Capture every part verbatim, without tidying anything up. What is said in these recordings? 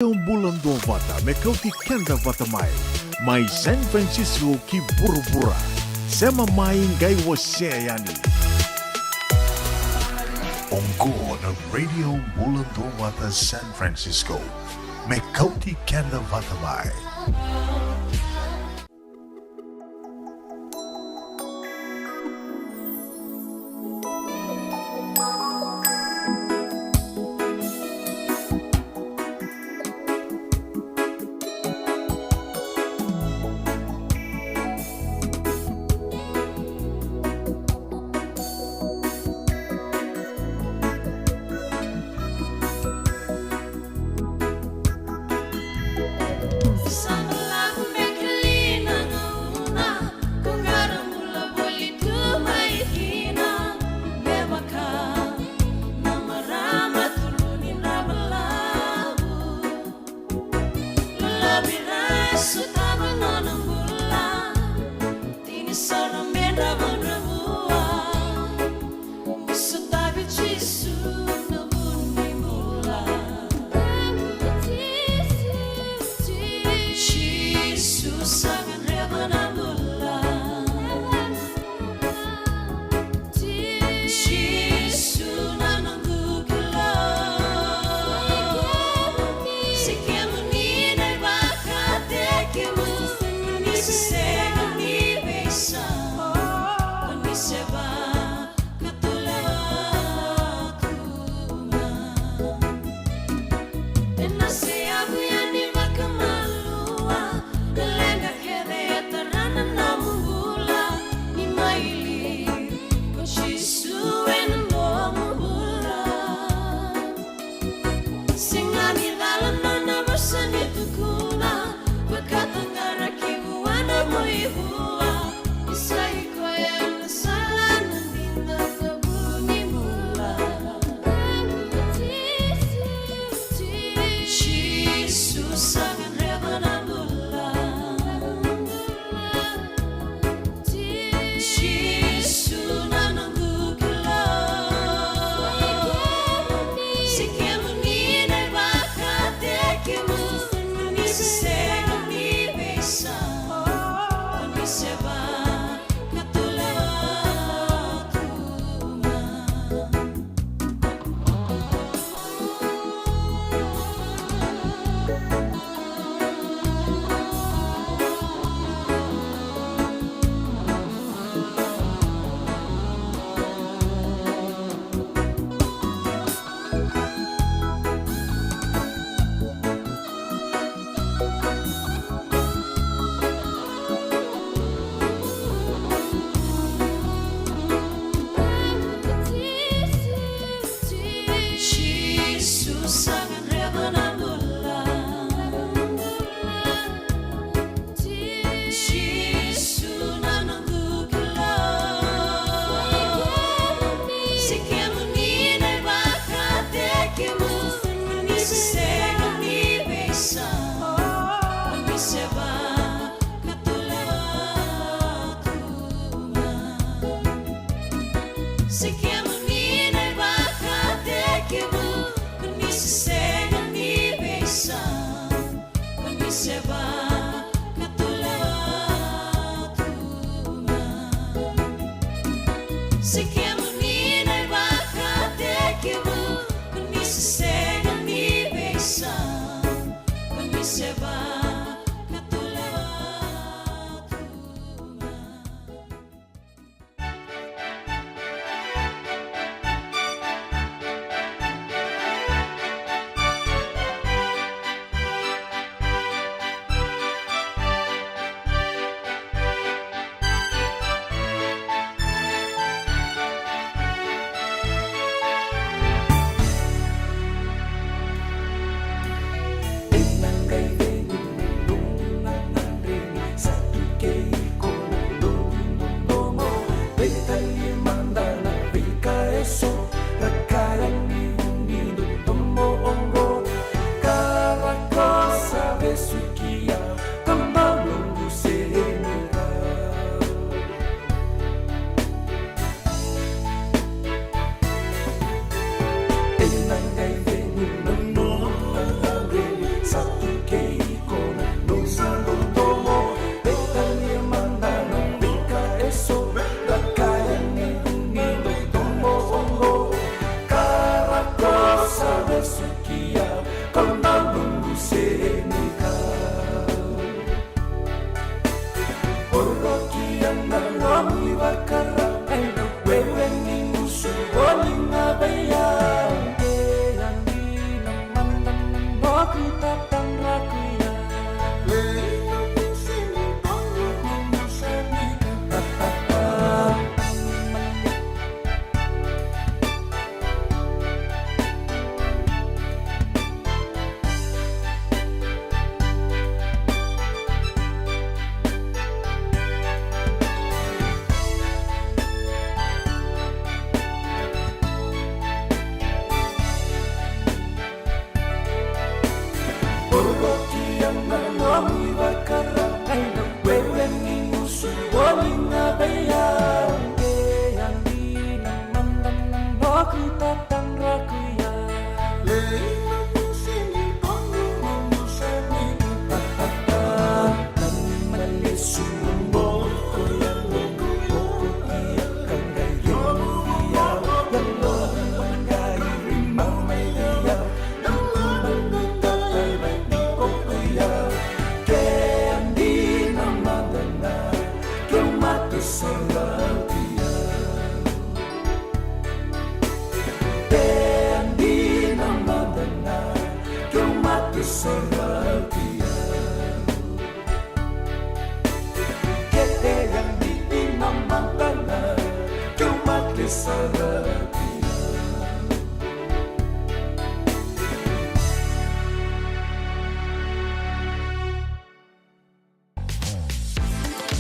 Bula Duavata, me kauti keda vata mai. Mai San Francisco ki vuravura. Sema mai, qai wasea yani. Oqo na Radio Bula Duavata San Francisco, me kauti keda vata mai.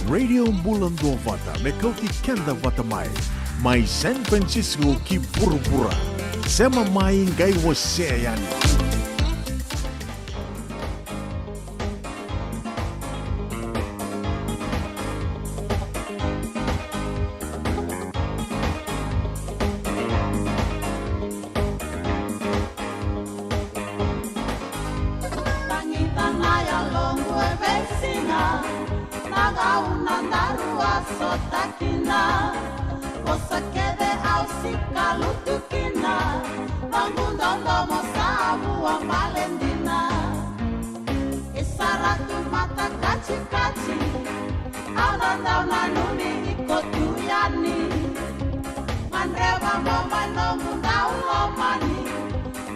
Radio Bula Duavata, me kauti keda vata mai. Mai San Francisco ki vuravura. Sema mai, qai wasea yani. Tagicana yaloqu e veisiga, na gauna daru a sota kina. Vosa kece au sika lutu kina, noqu dodomo sa vua bale dina. E sara tu mata kacikaci, au na dau nanumi iko tu yani. Gadreva mo mai noqu dau lomani,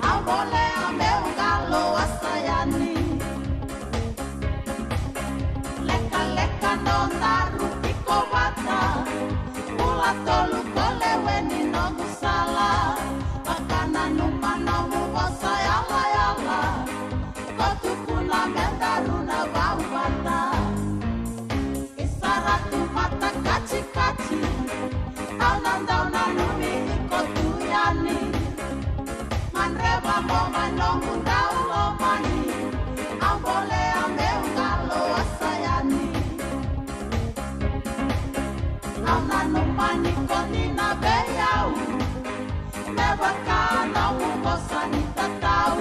au bolea meu qalo wasa yani. Lekaleka nodaru tiko vata, bula tolu ko lewe ni noqu sala. Vakananuma nomu vosa yalayala, ko tukuna me daru na vauvata. E sara tu mata kacikaci, au na dau nanumi iko tu yani. Gadreva mo mai noqu dau lomani, au bolea meu qalo wasa yani. Au nanuma ni ko dina vei au, me vaka nomu vosa ni tatau.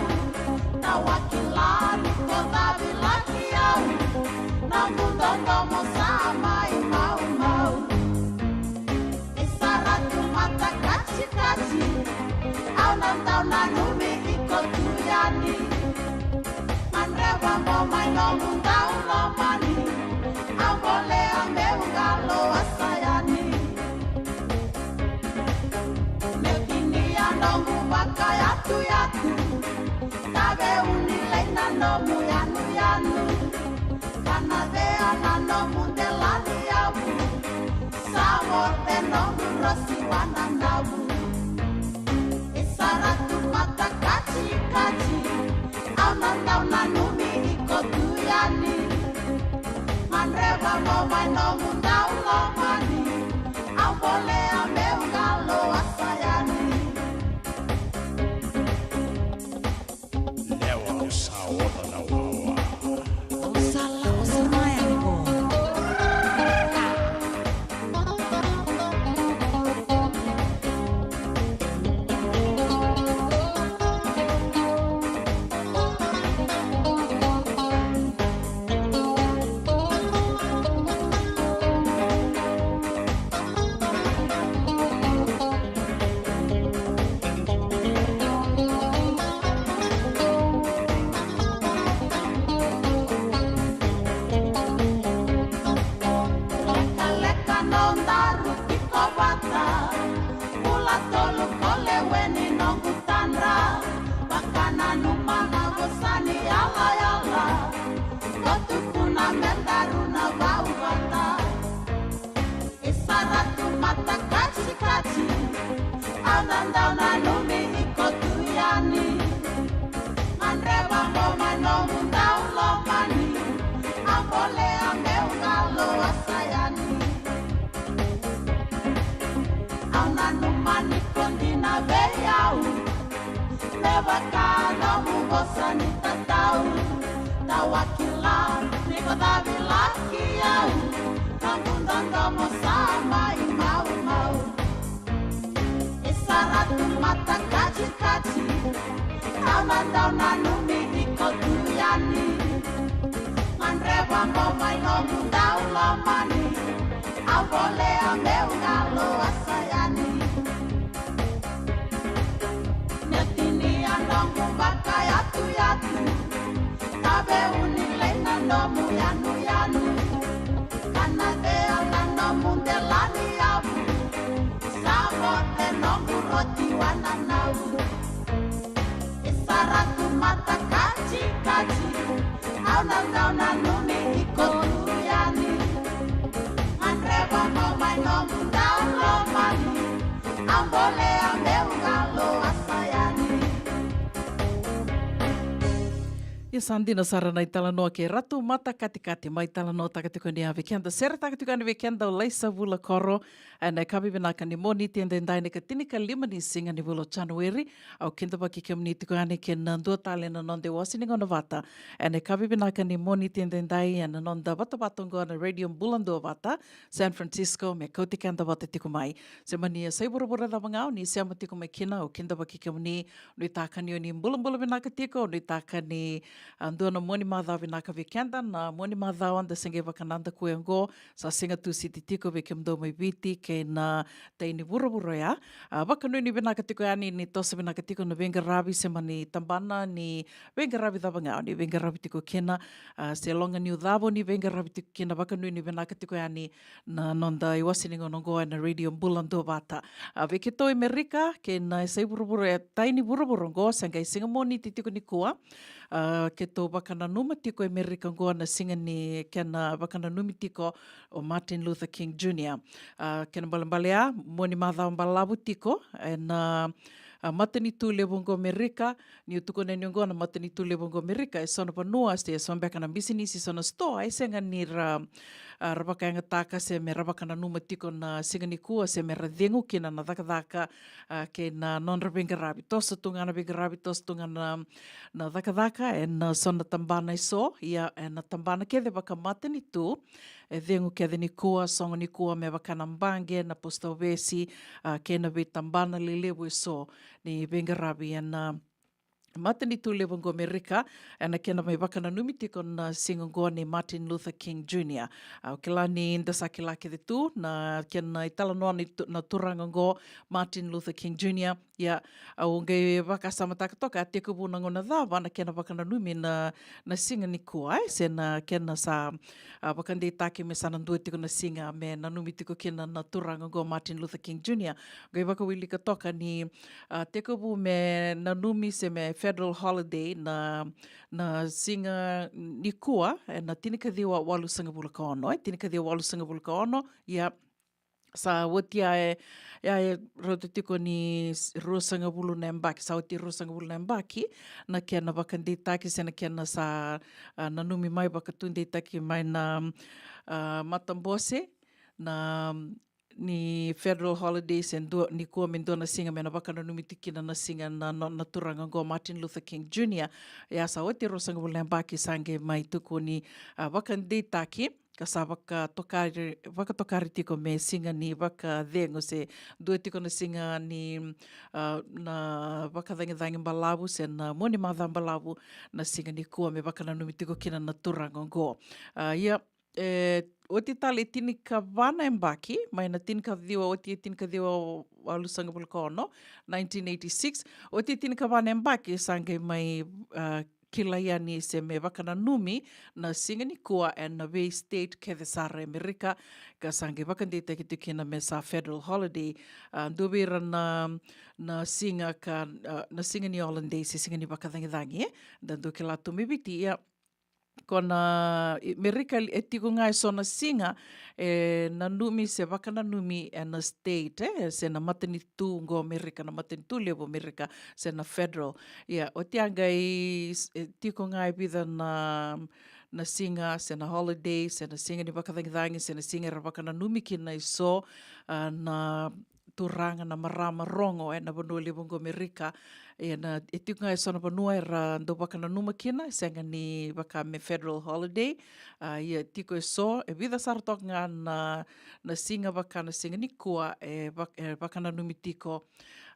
Au a kila ni ko cavilaki au, noqu dodomo sa mai maumau. E sara tu mata kacikaci, au na dau nanumi iko tu yani. Gadreva mo mai nomu dau lomani, au bolea meu qalo wasa yani. Meu tinia noqu vakayatuyatu, tave uni lei na nomu yanuyanu. Kana cea na nomu delani yavu, sa vote noqu rosi wananavu. E sara tu mata kacikaci, au na dau nanumi iko tu yani. Gadreva mo mai nomu dau lomani, au bolea meu qalo wasa yani. Lewa au sa oca na wawa. Au sa lako sara yani qo. Lekaleka nodaru tiko vata, bula tolu ko lewe ni noqu tadra. Vakananuma na vosa ni yalayala, ko tukuna me daru na vauvata. E sara tu mata kacikaci, au na dau nanumi iko tu yani. Gadreva mo mai nomu dau lomani, au bolea meu qalo wasa yani. Au nanuma ni ko dina vei au, me vaka nomu vosa ni tatau. Sa vakila ni ko cavilaki au, na buda domo sa mai maumau. E sara tu mata katikati, au na dau nanumi iko tu yani. Gadreva mo mai nomu dau lomani, au volea meu galo asa yani. Me'u tinia noqu vakayatuyatu, ka veuni lei na nomu yanuyanu. Ka na cea na nomu dela ni yavu, sa moce noqu roti wananau. E sara tu mata katikati, au na dau nanumi iko tu yani. Gadreva mo mai nomu dau lomani, au volea meu galo asa yani. Ia sa dina sara na italanoa kei Ratu Mata Katikati, mai talanoataka tiko ni a vei keda, seretaka tiko yani vei keda o Laisa Vula Koro, ena yakavi vinaka ni Moniti edaidai, na ikatinikalima ni siga ni vula o Janueri. Au kidavaki kemuni tiko yani kei na dua tale na noda iwase ni gauna vata ena yakavi vinaka ni Moniti edaidai, ena noda vatavata oqo na Radio Bula Duavata, San Francisco, me kauti keda vata tiko mai. Se mani yasai vuravura cava ga o ni sema tiko mai kina, au kidavaki kemuni, nuitaka ni o ni bulabula vinaka tiko, nuitaka ni, a, dua na mua ni macawa vinaka vei keda, na mua ni macawa da se qai vakanadakuya oqo, sa Siga Tusiti tiko vei kemudou mai Viti kei na tai ni vuravura oya. A, vakanuinui vinaka tiko yani ni toso vinaka tiko na veiqaravi, se mani tabana ni veiqaravi cava ga o ni veiqaravi tiko kina, a, se loga niu cava o ni veiqaravi tiko kina, vakanuinui vinaka tiko yani na noda iwase ni gauna oqo ena Radio Bula Duavata. A, vei keitou e Merika kei na yasai vuravura, e tai ni vuravura oqo, se qai Siga Moniti tiko nikua. A, keitou vakananuma tiko e Merika oqo na siga ni kena vakananumi tiko o Martin Luther King Junior. A, kena ibalebale ya, mua ni macawa balavu tiko ena, a, matanitu levu oqo Merika. Niu tukuna ni oqo na matanitu levu oqo Merika, e so na vanua se so beka na bisinisi, so na sitoa e sega ni ra, a, ra vakayagataka se me ra vakananuma tiko na siga nikua se me ra cegu kina na cakacaka, a, kei na nodra veiqaravi. Toso tu ga na veiqaravi, toso tu ga na, na cakacaka ena so na tabana e so. Ia ena tabana kece vakamatanitu, e cegu kece nikua, sogo nikua me vaka na baqe, na post office, a, kei na veitabana lelevu e so ni veiqaravi ena matanitu levu oqo Merika, ena kena mai vakananumi tiko na siga oqo nei Martin Luther King Junior. Au kila ni da sa kila kece tu na kena italanoa na tu-, na turaga oqo, Martin Luther King Junior. Ia, au qai vakasamataka toka, a tekivu na gauna cava na kena vakananumi na, na siga nikua, e, se na kena sa, a, vakadeitaki me sa na dua tiko na siga me nanumi tiko kina na turaga oqo Martin Luther King Junior. Qai vakawilika toka ni, a, tekivu me nanumi se me federal holiday na, na siga nikua, e, na tinikaciwa walusagavulu ka ono, e, tinikaciwa walusagavulu ka ono. Ia, sa oti ya e, ya e rauta tiko ni s-, ruasagavulu na yabaki, sa oti ruasagavulu na yabaki na kena vakadeitaki se na kena sa, a, nanumi mai, vakatudeitaki mai na, a, matabose na, ni federal holiday se dua, nikua me dua na siga me na vakananumi tiko kina na siga na, na, na turaga oqo Martin Luther King Junior. Ia sa oti ruasagavulu na yabaki sa qai mai tukuni, a, vakadeitaki ka sa vakatokari, vakatokari tiko me siga ni vakacegu se dua tiko na siga ni, a, na vakacagicagi balavu se na mua ni macawa balavu na siga nikua me vakananumi tiko kina na turaga oqo. A, ia, e, oti tale e tinikava na yabaki, mai na tinikaciwa, oti e tinikaciwa walusagavulu ka ono, nineteen eighty-six, oti e tinikava na yabaki sa qai mai, a, kilai yani se me vakananumi na siga nikua ena vei state kece sara e Amerika, ka sa qai vakadeitaki tiko kina me sa federal holiday. A, dua vei ira na, na siga ka, a, na siga ni holiday se siga ni vakacagicagi, e? Da dau kila tu mai Viti, ia, ko na, i, Amerika e tiko ga e so na siga e nanumi se vakananumi ena state, e, se na matanitu oqo Amerika, na matanitu levu Amerika, se na federal. Ia, oti ya qai s-, e tiko ga e vica na, na siga, se na holiday, se na siga ni vakacagicagi, se na siga era vakananumi kina e so, a, na turaga, na marama rogo ena vanua levu oqo Amerika. Ia na, e tiko ga e so na vanua era dau vakananuma kina, e sega ni vaka me federal holiday. A, ia tiko e so, e vica sara toka ga na, na siga vaka na siga nikua, e vak-, e vakananumi tiko,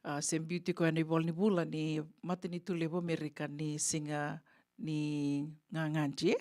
a, se biu tiko ena ivola ni vula ni matanitu levu Amerika ni siga ni gagadi,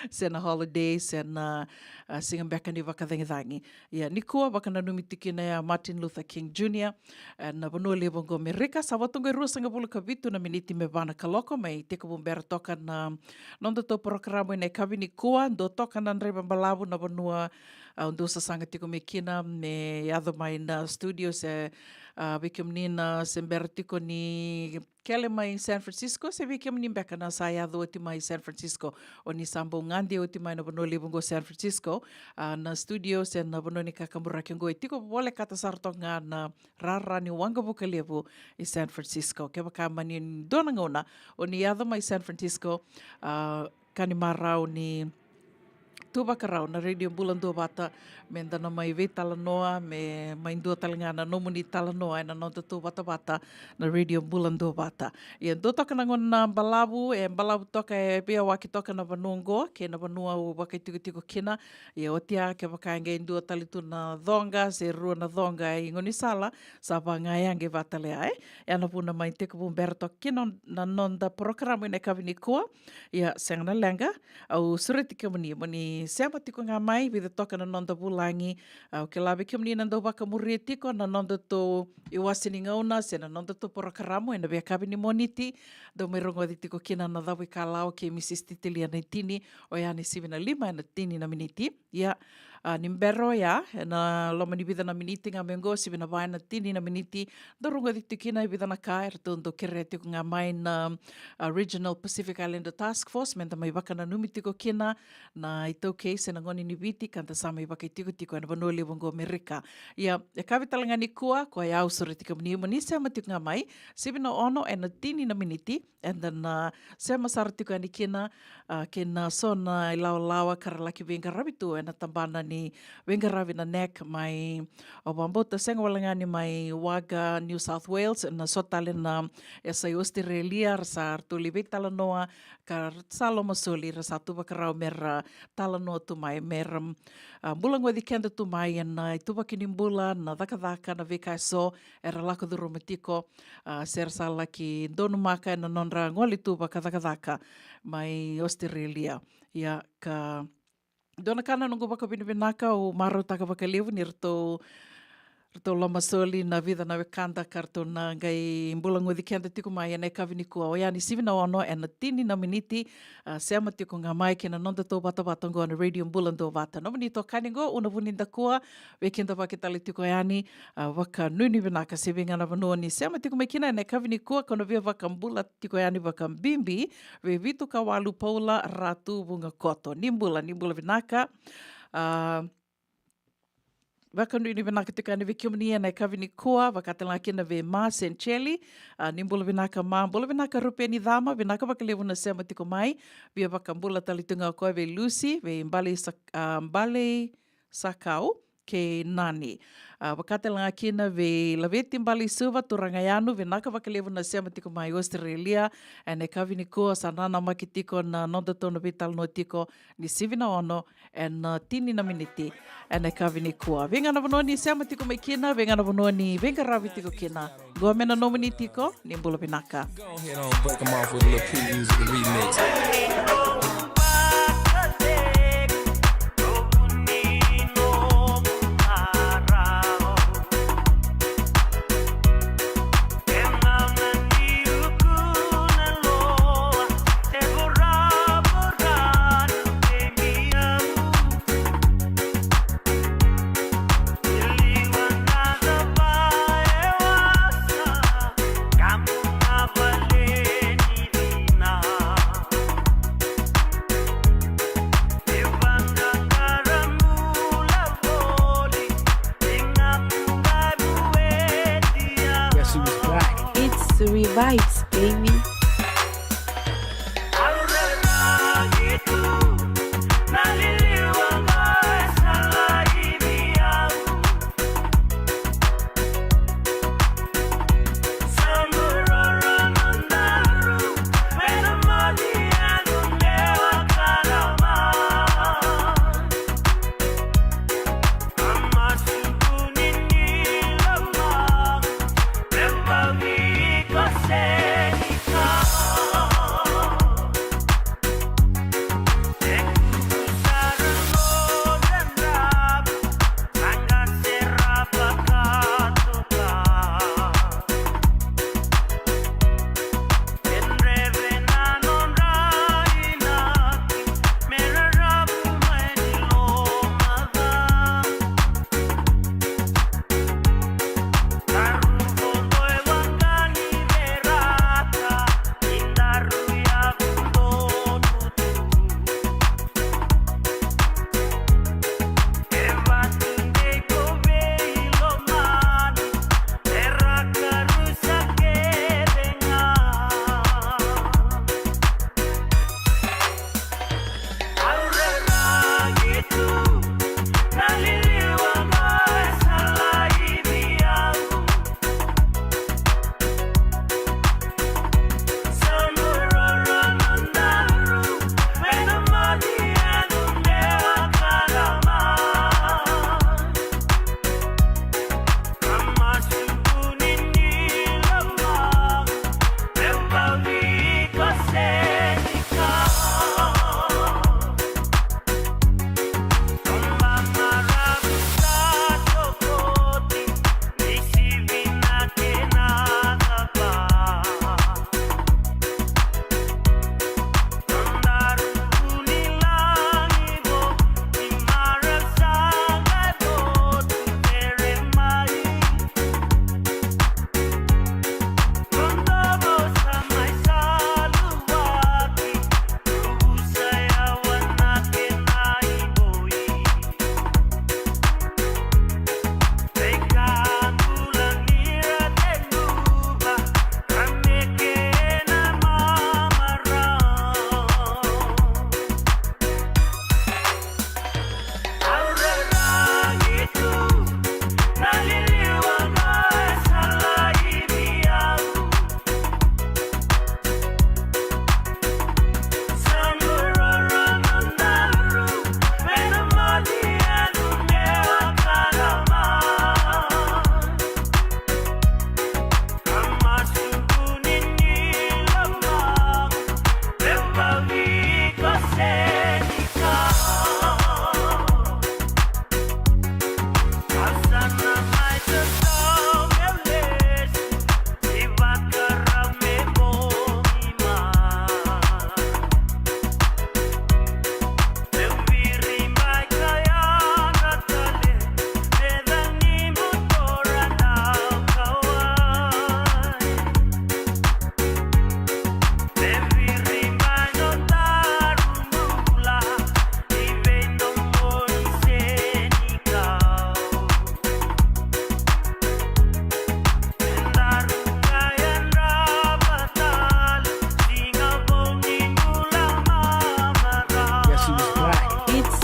se na holiday, se na, a, siga beka ni vakacagicagi. Ia, nikua vakananumi tiko kina ya Martin Luther King Junior, e, na vanua levu oqo Amerika. Sa vo tu oqo e ruasagavulu ka vitu na miniti me va na kaloko, mai tekivu bera toka na nodatou porokaramu ena yakavi nikua, dua toka na draiva balavu na vanua, a, au dau sasaga tiko mai kina, me yaco mai na studio se, a, vei kemuni na se bera tiko ni kele mai San Francisco, se vei kemuni beka na sa yaco oti mai San Francisco, o ni sa bau gade oti mai na vanua levu oqo San Francisco, a, na studio se na vanua ni kakaburaki oqo e tiko volekata sara toka ga na rara ni waqavuka levu i San Francisco. Kevaka mani dua na gauna o ni yaco mai San Francisco, a, ka ni marau ni tu vakarau na Radio Bula Duavata, me da na mai veitalanoa, me mai dua tale ga na nomuni talanoa ena nodatou vatavata na Radio Bula Duavata. Ia, dua toka na gauna balavu, e balavu toka, e veiyawaki toka na vanua oqo kei na vanua au vakaitikotiko kina. Ia, oti ya, kevaka e qai dua tale tu na coqa se rua na coqa i gaunisala, sa vaga ya qai vata lea, e. Ia na vuna mai tekivu bera toka kina na noda porokaramu ena yakavi nikua. Ia, sega na leqa, au sureti kemuni mo ni sema tiko ga mai, vica toka na noda vulagi. Au kila vei kemuni na dau vakamuria tiko na nodatou iwase ni gauna se na nodatou porokaramu ena veiyakavi ni Moniti, dau mai rogoci tiko kina na Cavuikalawa kei Misis Titilia Naitini, oya ni sivi na lima ena tini na miniti. Ia, a, ni bera oya, ena loma ni vica na miniti ga mai oqo, sivi na va ena tini na miniti, dau rogoci tiko kina e vica na ka eratou dau kerea tiko ga mai na, a, Regional Pacific Islander Task Force, me da mai vakananumi tiko kina na iTaukei se na gone ni Viti ka da sa mai vakaitikotiko ena vanua levu oqo Amerika. Ia, e yakavi tale ga nikua, koya au sureti kemuni mo ni sema tiko ga mai, sivi na ono ena tini na miniti, eda na sema sara tiko yani kina, a, kei na so na ilawalawa ka ra laki veiqaravi tu ena tabana ni veiqaravi na NAC mai, au vakabauta sega wale ga ni mai Wagga, New South Wales, na so tale na yasai Australia, ra sa ratou lai veitalanoa, ka ra sa lomasoli, ra sa tu vakarau me ra talanoa tu mai, me ra, a, bulagoci keda tu mai ena ituvaki ni bula, na cakacaka, na veika e so era lako curuma tiko, a, se ra sa laki donumaka ena nodra gole tu vakacakacaka mai Australia. Ia, ka dua na ka na noqu vakavinavinaka, au marautaka vakalevu ni ratou, ratou lomasoli na vica na wekada ka ratou na qai bulagoci keda tiko mai ena yakavi nikua. Oya ni sivi na ono ena tini na miniti, a, sema tiko ga mai kei na nodatou vatavata oqo na Radio Bula Duavata. Nomuni itokani oqo, Una Vunidakua, veikidavaki tale tiko yani, a, vakanuinui vinaka se vei ga na vanua ni sema tiko mai kina ena yakavi nikua, kau na via vakabula tiko yani vakabibi vei Vitu Kawalu Paula Ratu Vugakoto. Ni bula, ni bula vinaka. A, vakanuinui vinaka tiko yani vei kemuni ena yakavi nikua, vaka tale ga kina vei Ma Sencheli. A, ni bula vinaka Ma, bula vinaka Rupeni Cama, vinaka vakalevu na sema tiko mai. Via vakabula tale tu ga o koya vei Lucy, vei Bale Sa-, a, Bale Sakau kei Nani. A, vaka tale ga kina vei Laveti Baleisuva, turaga Yanu, vinaka vakalevu na sema tiko mai Australia ena yakavi nikua. Sa nanamaki tiko na nodatou na veitalanoa tiko ni sivi na ono ena tini na miniti ena yakavi nikua. Vei ga na vanua ni sema tiko mai kina, vei ga na vanua ni veiqaravi tiko kina, qo me na nomuni tiko, ni bula vinaka. Go ahead on break 'em off with a little P U's remix. Guess who's back? It's Revives, baby.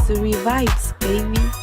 History Vibes, baby.